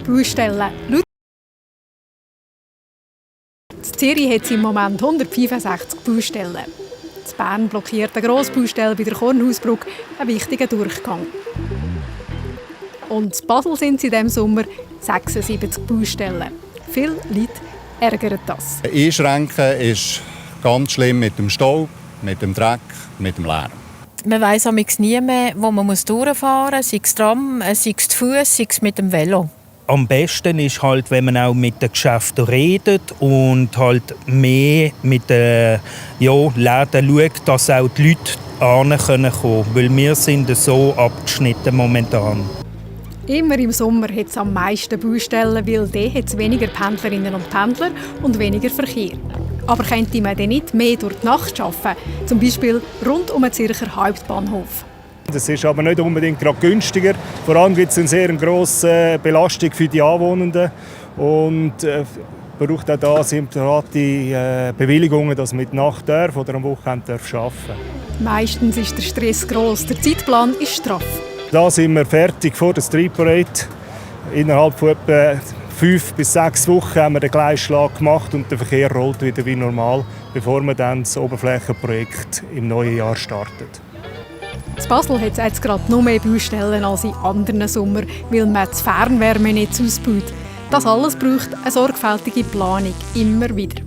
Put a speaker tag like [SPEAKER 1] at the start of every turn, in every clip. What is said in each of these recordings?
[SPEAKER 1] Baustellen. In Zürich hat es im Moment 165 Baustellen. In Bern blockiert eine Grossbaustelle bei der Kornhausbrücke einen wichtigen Durchgang. Und in Basel sind es in diesem Sommer 76 Baustellen. Viele Leute ärgern das.
[SPEAKER 2] Einschränken ist ganz schlimm mit dem Staub, mit dem Dreck, mit dem Lärm.
[SPEAKER 3] Man weiss nie mehr, wo man durchfahren muss, sei es Tram, sei es zu Fuß, sei es mit dem Velo.
[SPEAKER 4] Am besten ist halt, wenn man auch mit den Geschäften redet und halt mehr mit den Läden schaut, dass auch die Leute kommen können. Weil wir sind so abgeschnitten momentan.
[SPEAKER 1] Immer im Sommer hat es am meisten Baustellen, weil dort hat es weniger Pendlerinnen und Pendler und weniger Verkehr. Aber könnte man denn nicht mehr durch die Nacht arbeiten? Zum Beispiel rund um den Zürcher Hauptbahnhof.
[SPEAKER 5] Das ist aber nicht unbedingt gerade günstiger. Vor allem gibt es eine sehr grosse Belastung für die Anwohnenden. Und braucht auch da separate Bewilligungen, dass man mit Nacht oder am Wochenende arbeiten darf.
[SPEAKER 1] Meistens ist der Stress gross, der Zeitplan ist straff.
[SPEAKER 5] Da sind wir fertig vor der Street Parade. Innerhalb von etwa 5 bis 6 Wochen haben wir den Gleisschlag gemacht und der Verkehr rollt wieder wie normal, bevor man dann das Oberflächenprojekt im neuen Jahr startet.
[SPEAKER 1] In Basel hat es jetzt gerade noch mehr Baustellen als in anderen Sommern, weil man das Fernwärmenetz ausbaut. Das alles braucht eine sorgfältige Planung, immer wieder.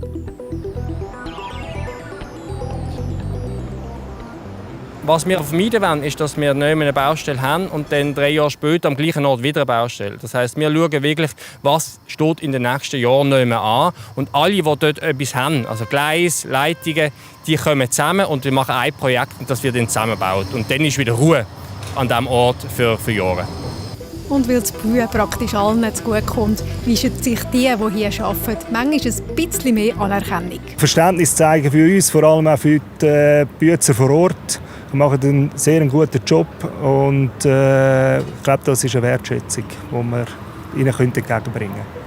[SPEAKER 6] Was wir vermeiden wollen, ist, dass wir neu eine Baustelle haben und dann 3 Jahre später am gleichen Ort wieder eine Baustelle. Das heisst, wir schauen wirklich, was steht in den nächsten Jahren neu an. Und alle, die dort etwas haben, also Gleis, Leitungen, die kommen zusammen und wir machen ein Projekt, das wir dann zusammenbauen. Und dann ist wieder Ruhe an diesem Ort für Jahre.
[SPEAKER 1] Und weil das Bauern praktisch allen zugutekommt, wünschen sich die hier arbeiten, manchmal ein bisschen mehr Anerkennung.
[SPEAKER 5] Verständnis zeigen für uns, vor allem auch für die Bützer vor Ort. Wir machen einen sehr guten Job und ich glaube, das ist eine Wertschätzung, die wir ihnen entgegenbringen können.